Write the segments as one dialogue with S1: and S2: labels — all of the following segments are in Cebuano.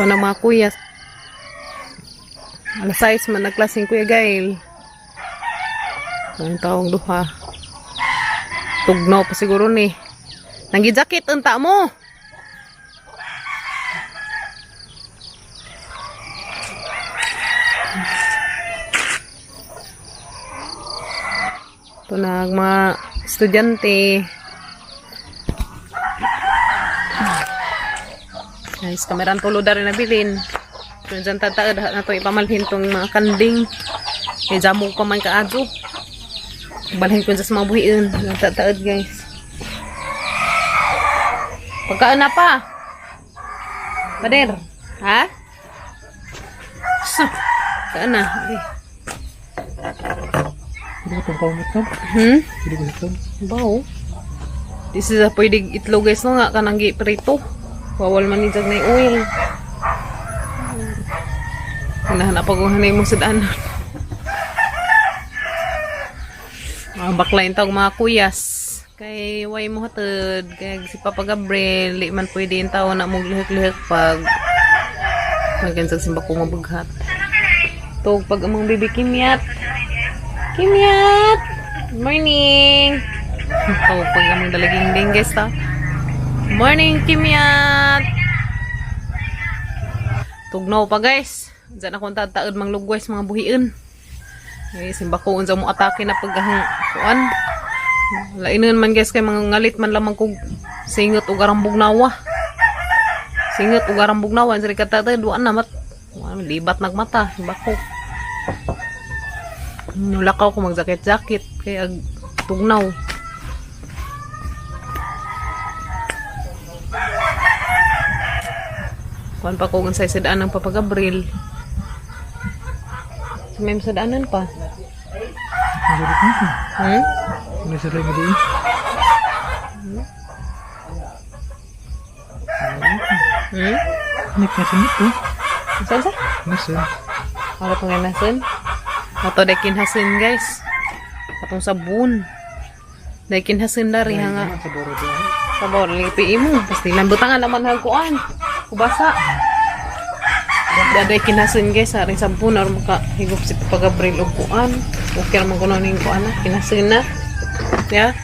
S1: Ito na mga kuya. Alas 6 man nagklaseng Kuya Gail. Ito yung tawang duha. Tugnaw pa siguro ni. Nanggi-jacket unta mo. Ito na ang mga estudyante. Guys, kameran tulo na rin nabilin. Kung dyan tataad, na to ipamalhin tong mga kanding. Kaya jamog pa man kaadyo. Balhin ko dyan sa mga buhiin. Dyan tataad, guys. Pagkaan na pa. Pader. Ha? So, kaan na. Okay.
S2: Hindi ko itong kaunit. Hindi ko ito.
S1: Baw. This is a pwede itlog, guys, no nga kanang giprito. Bawal man ni jag na oil. Kanahan pa ko hanay mo sa daanan. Mga bakla yung tawag mga kuyas. Kay way mo hatod. Kay si Papa Gabriel, di man pwede yung tao na muglihok-lihok pag magansag simba ko mabughat. Tog pag amang bibi Kimyat. Kimyat! Good morning! Tawag pag amang dalaging ding, guys, ta. Morning, Kimyat! Tugnaw pa, guys. Diyan ako ang tataod mang lugway sa mga buhiin. Eh, simba ko unsa mo atake na pagahang kuan. Lainon man, guys, kay mga ngalit man lamang kog singot og arang bugnawa. Singot og arang bugnawa sa katataod wa na mat. Wa, libat nagmata, simba ko. Nulakaw ko magjakit-jakit kay ag tugnaw. Kuan pa ko unsay sadaan ng Papa Gabriel. Sa may sadaanan pa.
S2: Hindi ko ito. Ano sila nga diin?
S1: Hmm?
S2: Nik na sinit ko.
S1: Saan sa?
S2: Nasa.
S1: Ako pa nga nasin. Ato daikin hasin, guys. Atong sabon. Daikin hasin dari ha nga.
S2: Sa boro diyan.
S1: Sabaw lipi imo. Pastilan butangan naman hagkuan. Kubasa. Daday kinasin, guys, aring sabon aron maka higop si Papa Gabriel og kuan. Okay ra man kuno ning kuan na kinasin na. Ya.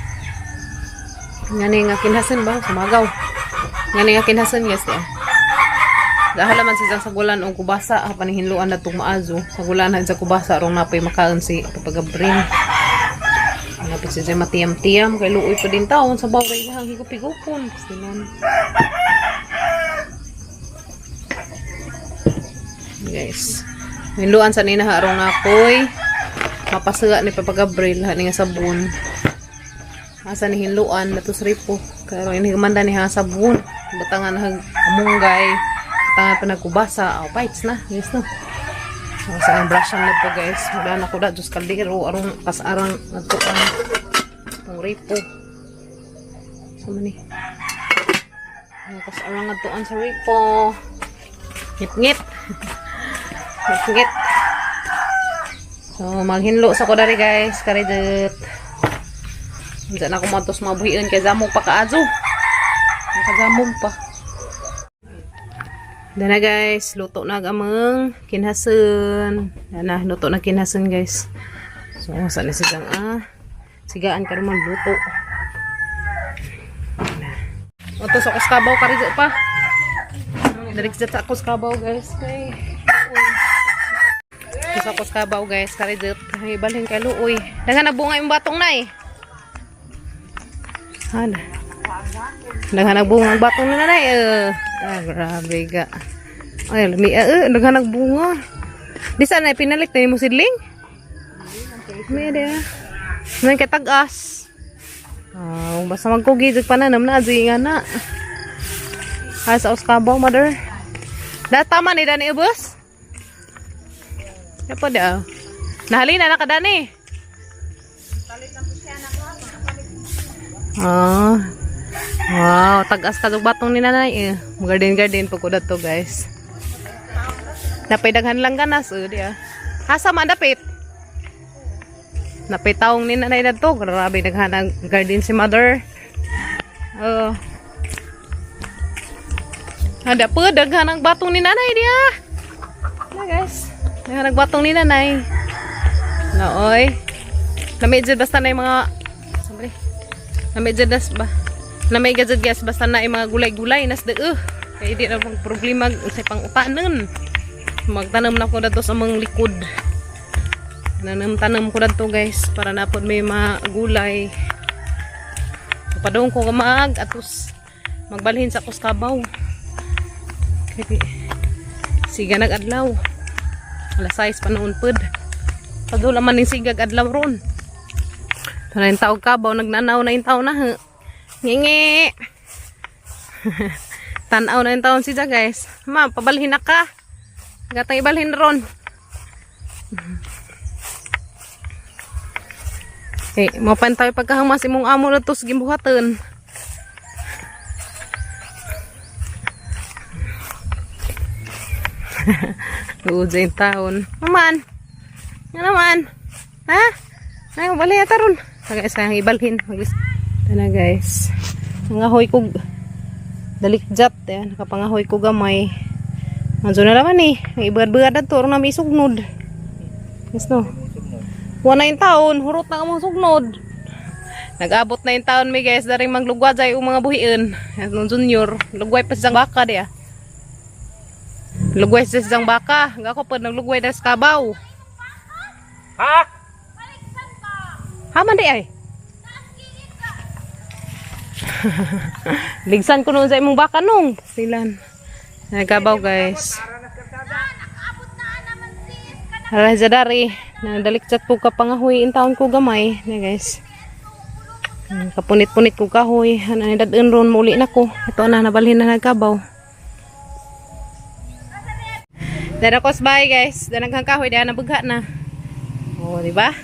S1: Ngani nga kinasin ba sumagaw. Ngani nga kinasin, guys, ya. Dahil man siya sa gulan og kubasa ha panihinluan na tong maazo. Sa gulan na sa kubasa aron napay makaon si Papa Gabriel. Napit siya matiyam-tiyam kay luoy pa din taon sa bawray lang higop-higopon. Pastilan. Guys. Hinluan sa nina harong ako'y mapasuga ni Papa Gabriel ha nga sabon. Asa ni hinluan na to sa ripo. Pero ini gumanda ni ha sabon. Butangan hag kamunggay. Butangan pa nagkubasa. Oh, bites na. Guys, no. So, sa ang brush na po, guys. Wala na ko da. Diyos kaldero. Arong kasarang nagtuan. Itong ripo. Sa man eh. Ang kasarang nagtuan sa ripo. Ngit-ngit. Ngit-ngit. So, maghinlo sa ko dari, guys. Karidot. Diyan ako matos mabuhiin kay zamog pa kaazo. Kazamog pa. Dana, guys, luto na ang amang kinhasen. Dana, luto na kinhasen, guys. So, saan na sigang ah. Sigaan ka naman luto. Na. Oto sa kuskabaw karidot pa. Dali sa kuskabaw, guys. Kay sa kuskabaw, guys, karidot. Ay balhin kay luoy. Daghan na bunga yung batong na eh. Hana. Daghan na bunga ang batong na nanay. Eh. Ah, grabe ga. Ay, lami eh, daghan nag bunga. Di sana pinalit na mo sidling? May di ah. May kay tag-as. Ah, basta magkugi jud pananam na adyo nga na. Ay, sa Oskabaw, mother. Da tama ni Dani ubos. Ya po da. Nahalina na ka Dani. Ah. Wow, tag-as ka batong ni nanay eh. Garden garden po ko dato, guys. Napay daghan lang ganas eh di ah. Asa man dapit? Napay taong ni nanay dato. Grabe daghan ang garden si mother. Oh. Ada po, daghan ang batong ni nanay diya. Na guys, daghan ang batong ni nanay. Nooy. Lami jud basta na yung mga sabi. Lami jud das ba. Lami gajud guys basta na yung mga gulay-gulay nas de. Kay di na pang problema sa pangutanan. Magtanom na ko dato sa mga likod. Nanam-tanam ko dato guys para napod may mga gulay. Padung ko mag atos magbalhin sa kuskabaw. Kaya siga nag-adlaw. Alas 6 pa noon pud. Padula man ning sigag adlaw ron. Ito na yung tao kabaw, nagnanaw na yung tao na. Ha. Ngingi! Tanaw na yung taon siya guys. Ma, pabalhin na ka. Gatang ibalhin ron. Eh, mapan tayo pagkahamas imong amo na to sa gimbuhatan. Uod sa yung taon. Maman! Nga naman! Ha? Ay, mabalhin ata ron. Guys, kayang ibalhin. Ito na guys. Nangahoy ko. Dalikjat. Ayan, nakapangahoy ko gamay. Nandiyo na naman eh. Ang ibad-bad na to. Ron na may sugnod. Yes no. Wala na yung taon. Hurot na ang mga sugnod. Nag-abot na yung taon mi guys. Daring maglugwa dyan yung mga buhiin. Yan, nung junior. Lugway pa siyang baka diya. Lugway siya siyang baka. Nga ako pa naglugway na sa kabaw.
S2: Ha?
S1: Haman di ay. Ligsan ko noon sa imong baka nung. Silan. Nagkabaw guys. Hala dari. Nadalikchat ko ka pangahoy in taon ko gamay. Na guys. Kapunit-punit ko kahoy. Ano ni dadun ron muli na ko. Ito na nabalhin na nagkabaw. Dara ko bye guys. Danaghang kahoy diha nabugha na. Oh, di ba?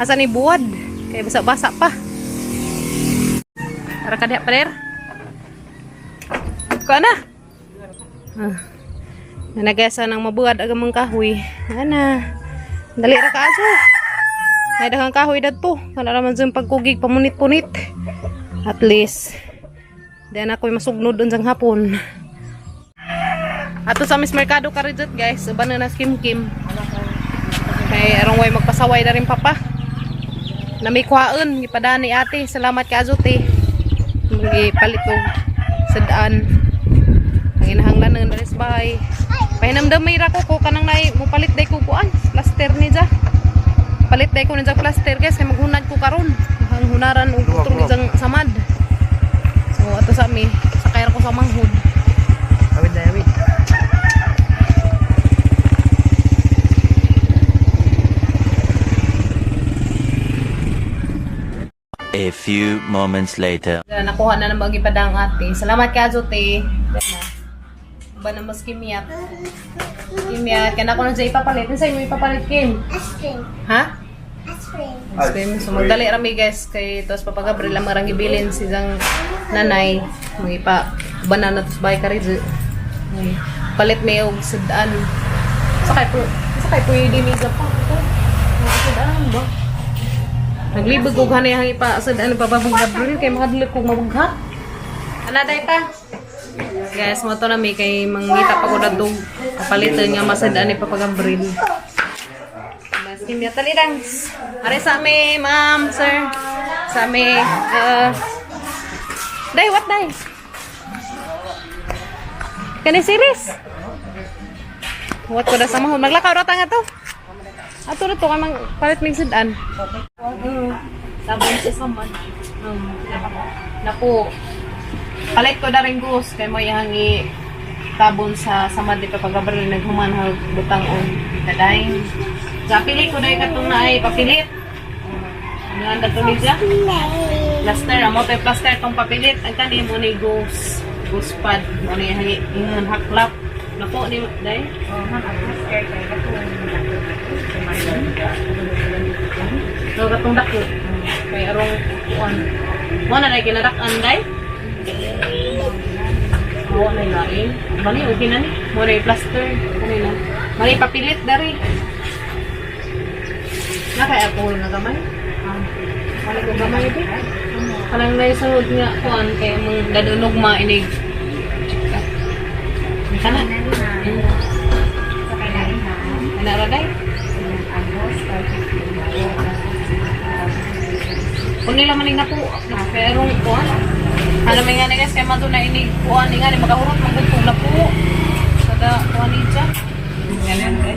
S1: Asa ni buwad? Kay basa-basa pa. Tara ka diha, pader. Kuha na. Ah. Nanagasa ng mabuad aga mong kahoy. Ana. Dali ra ka aso. Ay daghang kahoy dadto. Kana raman jud pagkugig pamunit-punit. At least di na ako'y masugnod unsang hapon. Ato sa Miss Mercado karidjot guys, uban na na Kim Kim. Kay arong way magpasaway na rin papa. Na may kuhaan, gipadaan ni ate. Salamat ka Azote. Magipalit og sadaan. Ang inahanglan ng dalis bahay. Pahinamdam may rako ko kanang nay mo palit day ko kuan, plaster ni ja. Palit day ko ni ja plaster guys kay maghunad ko karon. Ang hunaran og putol ni jang samad. So ato sa mi, sakay ra ko sa manghud.
S2: Awit na awit.
S3: A few moments later.
S1: Na, nakuha na ng magipadang ate. Salamat ka, Azote. Ba na mas kimiyat? Kimiyat. Kaya ako na dyan ipapalit. Ano sa'yo mo ipapalit, Kim?
S4: Ice cream.
S1: Ha?
S4: Ice cream.
S1: Ice cream. So magdali rami guys. Kay tos Papa Gabriel ang marang ibilin si Zang nanay. Magipa banana tos bay karidyo. Ay, palit may og sudaan. Sakay po yung dinisa pa. Ito. Mga sudaan ba? Naglibog og hanay hangi pa sudaan ni Papa Gabriel kay makadlok kog mabughat. Ana day ta. Guys, mo to na mi kay mangita pa ko dadtong kapalitan nga masadaan ni Papa Gabriel. Mas kimya talidang. Are sa mi, ma'am, sir. Sa mi, day, what day? Kani series? What ko da sa mahon? Maglakaw ra ta nga to. Ato na to kay mang palit mig sudan. Sabon sa saman. Naku. Palit ko da rin gus kay mo ihangi tabon sa samad di pa pagabril naghuman hag butang og betadine. Sa pili ko dai katong naay papilit. Ano ang dato niya? Plaster, amo tay plaster tong papilit. Ang kani mo ni ghost, ghost pad, mo ni hangi ingon haklap. Napo ni dai. So katong dako. Kay arong kuan. Mo na dai kinadak-an dai. Oo, na lain. Mali, okay na ni. Mo na yung plaster. Ano na. Mali, papilit dari. Na kay alcohol na gamay. Mali ko gamay di. Kanang naisunod nga kuan kay mong dadunog mainig. Kana. Ana ra day. Kung nila maning napo, pero kuan. Ano may nga ni guys, kay mato na ini kuan ni nga ni makahurot man gud kung napo. Kada kuan ni siya. Ganyan guys.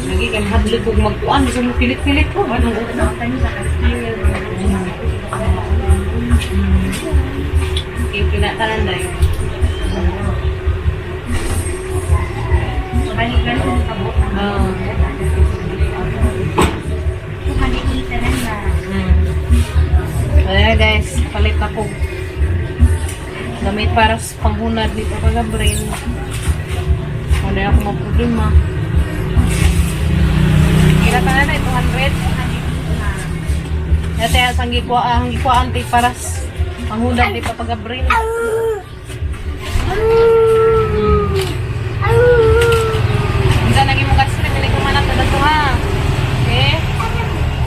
S1: Lagi kay hadlok kog magkuan, gusto mo pilit-pilit ko. Anong una? Okay, pinatanan dayo. Ah. Ayan guys, palit ako. Gamit para sa panghunad ni Papa Gabriel. Wala ako maproblema. Kira ka na na, 200. Dati ang gikuan ti para sa panghunad ni Papa Gabriel. Minsan naging mong gas cream, ilig humanap na dato ha. Okay?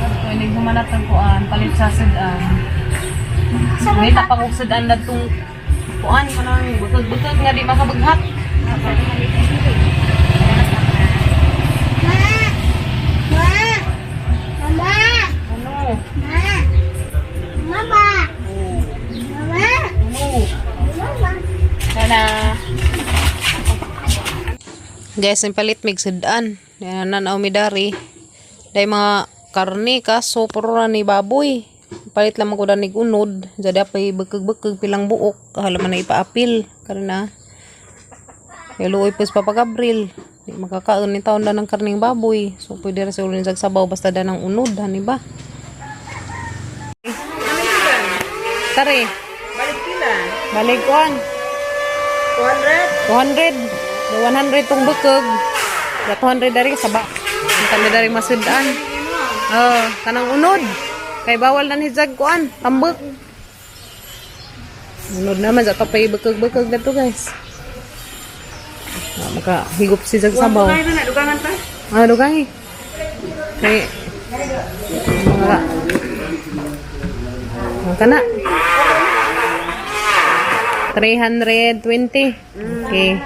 S1: Ito, ilig humanap ng kuan, palit sa sudan. May tapang og sudan na itong kuan, kanang butod-butod nga di makabaghat. Ano? Ano? Tada! Guys, ang palit mig sudan. Yan na naomi dari. Dahil mga karne kaso puro na ni baboy. Palit lamang ko danig unod. Jadi apay bekeg-bekeg pilang buok. Kahala man na ipaapil. Karena Kay luoy po sa Papa Gabriel. Di makakaon ni taon na ng karning baboy. So pwede ra siguro ni sabaw basta da ng unod, hani ba? Tari.
S4: Balik pila.
S1: Balik kuan.
S4: 200.
S1: 200. Do 100 tong bekeg. Da 200 dari saba. Ang kami dari masudan. Oh, kanang unod. Kay bawal na ni jag kuan, tambek. Unod naman sa tapay bekeg-bekeg dato guys. Ah, maka higop si jag sabaw.
S4: Ay, na, dugangan pa.
S1: Ah, dugang eh. Kay mga mga kana. 320. Okay.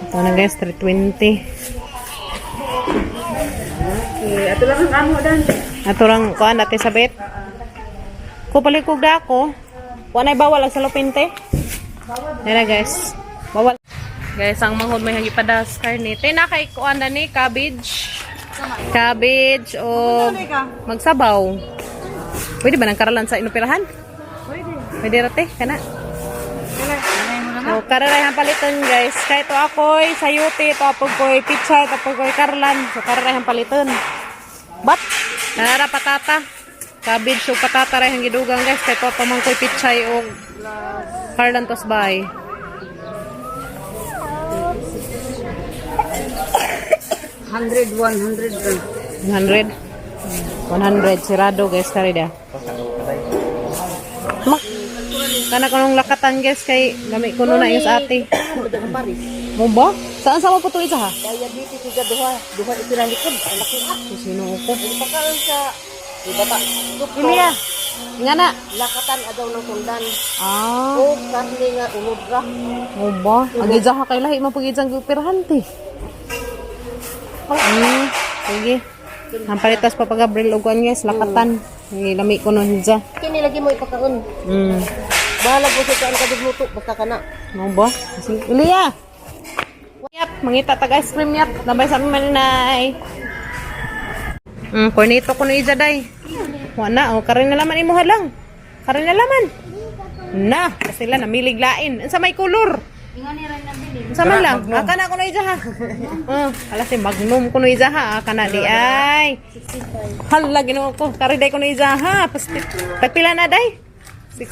S1: Ito na guys, 320.
S4: Okay, ato lang ang amo dan.
S1: Ato lang kuan ate sabit. Ko palit ko dako. Wa nay bawal ang salupinte. Nara guys. Bawal. Guys, ang manghod may hangi padas karne. Te na kay kuan na ni cabbage. Cabbage o magsabaw. Pwede ba nang karalan sa inoperahan?
S4: Pwede.
S1: Pwede ra te, kana. So, kararay ang paliton guys. Kahit to ako'y sayuti, to ako'y ko'y pichay, to ako'y ko'y karlan. So, kararay ang paliton. But, nara patata. Cabbage o patata ray ang gidugang guys. Kahit to pamang ko'y pichay o karlan tos bay.
S4: 100, 100 ka.
S1: 100. 100. Sirado guys, kari da. Mak kana kanong lakatan guys kay gami kuno na yung sa ate. Mo ba? Saan sa mo puto isa ha?
S4: Diabetes siya duha, duha ipiralikod. Ang laki ah.
S1: Sino ko?
S4: Pagkaon sa iba pa.
S1: Ilya. Nga na.
S4: Lakatan adaw ng sundan.
S1: Ah.
S4: O karne nga unod ra.
S1: Mo ba? Ang gidya ka kay lahi mapagidjang gupirahan ti. Sige. Ang palitas pa pag Gabriel og kuan guys, lakatan. Ang lami ko nun dyan.
S4: Kini lagi mo ipakaon. Bahala ko sa kaan ka luto basta kana.
S1: Mo ba? Sige. Ilya. Yap, mangita tag ice cream yap. Labay sa amin maninay. Cornito ko no ija day. Wa na, oh, karon na laman imo halang. Karon na laman. Na, kasi sila namilig lain. Unsa may kulor? Unsa man lang? Ah, kana ko no ija ha. Oh, hala si Magnum ko no ija ha. Ah, kana di ay. Hala Ginoo ko. Kari day ko no ija ha. Pasti tagpila na day? Six.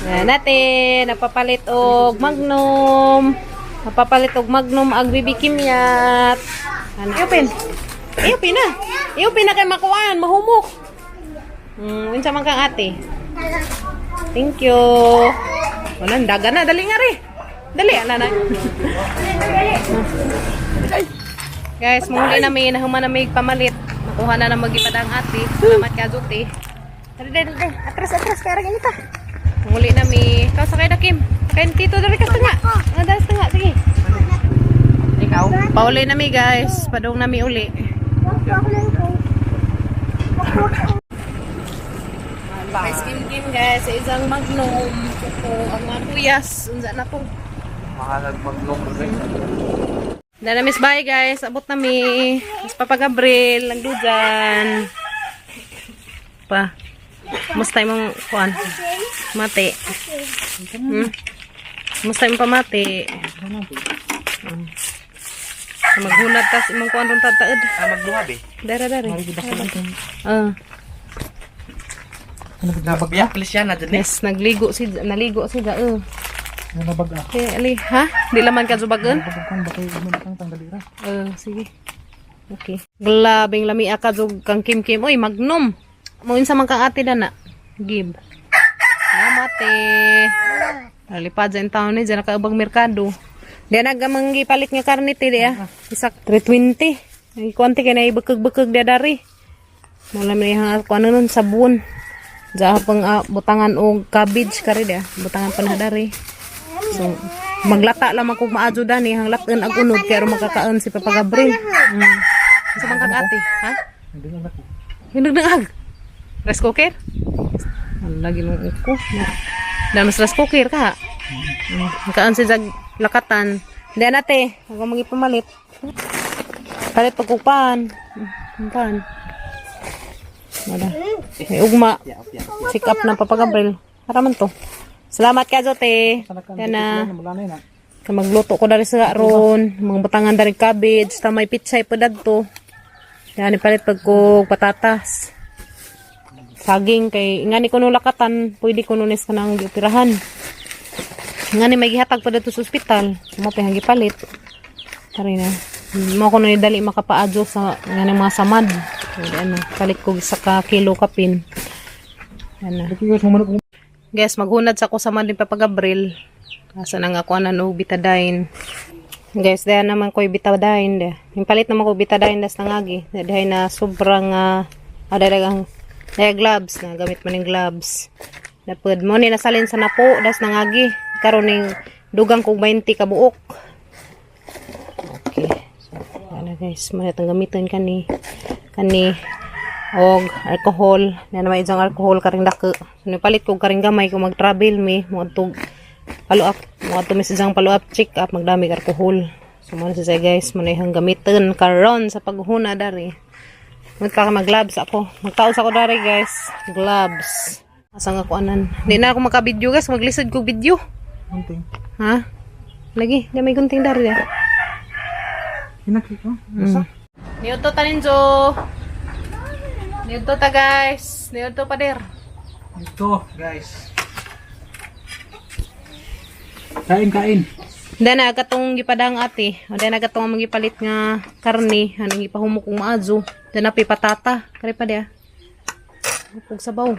S1: Yan natin, nagpapalit og Magnum. Nagpapalit og Magnum ag BB Kimyat. Ano, i-open. I-open na. I-open na kay makuan, mahumok. Unsa man kang ate? Thank you. Wala, daga na. Dali nga re. Dali, ala na. Guys, muli na may nahuman na may pamalit. Nakuha na na magipadang ate. Salamat ka, Zuti. Dali, dali, dali. Atras, atras. Kaya rin ta. Muli na mi. Ikaw sakay na, Kim. Sakay na, Tito. Dali ka nga. Ah, dali. Pauli na mi, guys. Padung na mi uli. Guys, kim kim guys, sa isang magnum. Ko ang mga kuyas, unsa na po.
S2: Mahalag maglong rin.
S1: Dana miss bye guys, abot na mi. Miss Papa Gabriel, nagdugan. Pa. Musta imong kuan? Mate. Musta imong pamati? Maghunad tas imong kuan ron tataed.
S3: Ah, magduha be.
S1: Dara dara. Ah.
S3: Nabagya, please yan na dyan.
S1: Yes, nagligo si naligo si ja. Eh.
S2: Nabag ah.
S1: Okay, ali, ha? Di laman ka zubagon?
S2: Kung bakit mo tang dalira.
S1: Eh, sige. Okay. Glabing lami ka jug kang Kim Kim. Oy, magnum. Mo unsa man kang ate dana? Give. Salamat eh. Lipad sa taon ni dyan nakaubang merkado. Di na gamang gipalit nga karne te di ah. Isak 320. Ay kuanti kay na ibekeg-bekeg di dari. Malam ni hang kuan nun sabon. Diya pang butangan og cabbage kari di ah. Butangan pa na dari. So maglata lamang kog maadyo dani hang latin ag unod kay aron makakaon si Papa Gabriel. Sa man kang ate, ha?
S2: Hindi na ako.
S1: Hinagdangag. Rice cooker? Ano lagi nung uko. Damas rice cooker ka. Kaan si Jag lakatan. Hindi na te. Huwag kang magipumalit. Palit pagkupan. Pan. Wala. May ugma. Check up na Papa Gabriel. Para man to. Salamat ka, Jote. Yan na.
S2: Wala na yun ah.
S1: Kay magluto ko dari sa ron, mga butangan dari cabbage, ta may pitsay po dadto. Yan palit pag ko patatas. Saging kay ngani kuno lakatan, pwede kuno nis kanang gioperahan. Ngani may gihatag pa dadto sa ospital, mo pa gipalit. Tari na. Mo kuno ni dali makapaadyo sa ngani mga samad. Pwede ano, palit ko sa ka kilo kapin. Ano.
S2: Bakit mo manok
S1: Guys, maghunad sa ko sa man din Papa Gabriel. Asa na nga ako na no betadine. Guys, dahil naman ko betadine de. Yung palit naman ko betadine das nangagi. Dahil na sobrang dahil dahil gloves na gamit man yung gloves. Napud mo ni nasalin sa napo das nangagi. Karon ning dugang kog 20 ka buok. Okay. So, ano guys, mo ang gamiton kani kani og alcohol na naman isang alcohol karing dako. So, nipalit ko karing gamay kung mag-travel mi moadto follow up, moadto mi sa isang follow up check up magdami og alcohol. So mo na siya guys, mo na ihang gamiton karon sa paghuna dari. Magka mag-gloves ako. Magtaos ako dari guys. Gloves. Asa nga ko anan. Di na ako maka-video guys, maglisod ko video.
S2: Kunting.
S1: Ha? Lagi, di may gunting dari ah.
S2: Hinakit ko. Basta.
S1: Niudto ta ninjo. Niudto ta guys. Niudto pa der.
S2: Ito, guys. Kain, kain.
S1: Dana katong gipadang ate. O dana katong among gipalit nga karne, anong gipahumok kong maadyo. Dana pi patata, kare pa dia. Ug sabaw.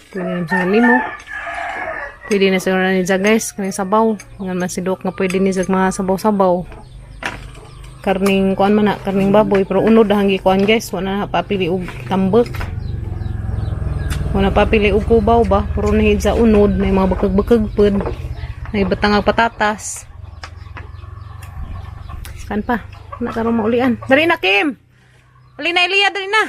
S1: Pwede na sa limo. Pwede na siguro ni Jag guys, kaning sabaw. Ngan man si Dok nga pwede ni Jag mga sabaw-sabaw. Karning kuan man na, karning baboy pero unod ang gikuan guys, wala na papili og tambek. Wala papili og kubaw ba, pero nahid sa unod may mga bekeg-bekeg pud. May batang ang patatas. Kan pa. Na karon maulian. Dali na Kim. Dali na Elia, dali na.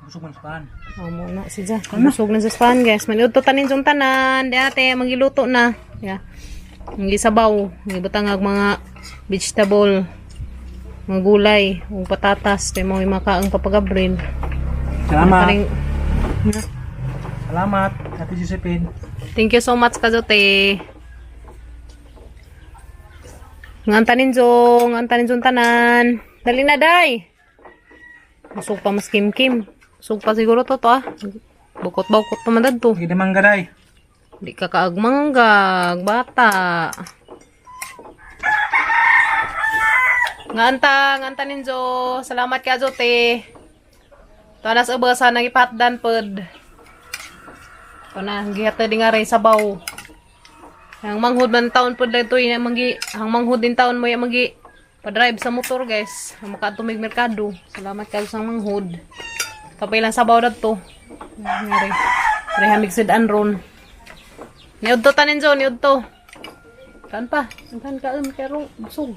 S2: Busog man sa paan.
S1: Oh, mo na si Ja. Busog na sa span, guys. Maniud to tanin yung tanan. Di ate, magiluto na. Yeah. Magisabaw, gibutang ang mga vegetable, mga gulay, ug patatas kay mo makaang Papa Gabriel.
S2: Salamat.
S1: Karing-
S2: Salamat, Ate Josephine.
S1: Thank you so much Kazote. Ngan tanin jong, ngan tanin jong tanan. Dali na day. Busog pa mas kim kim. Busog pa siguro to to ah. Bukot-bukot pa man dadto.
S2: Hindi manggaday.
S1: Di ka kaagmanggag, bata. Nganta, nganta ninjo. Salamat ka, Jote. Tuwa na sa ubasa, nangipatdan pod. Ito na, gihata di nga rin sabaw. Ang manghud man taon pod lang ito, yun, manggi, ang manghud din taon mo yung manggi, pa-drive sa motor guys. Ang makatumig merkado. Salamat kayo sa manghud. Kapay lang sabaw na to. Nga rin. Rehamig sid ron. Niudto tanin jo, niudto. Kan pa? Kan ka pero busog.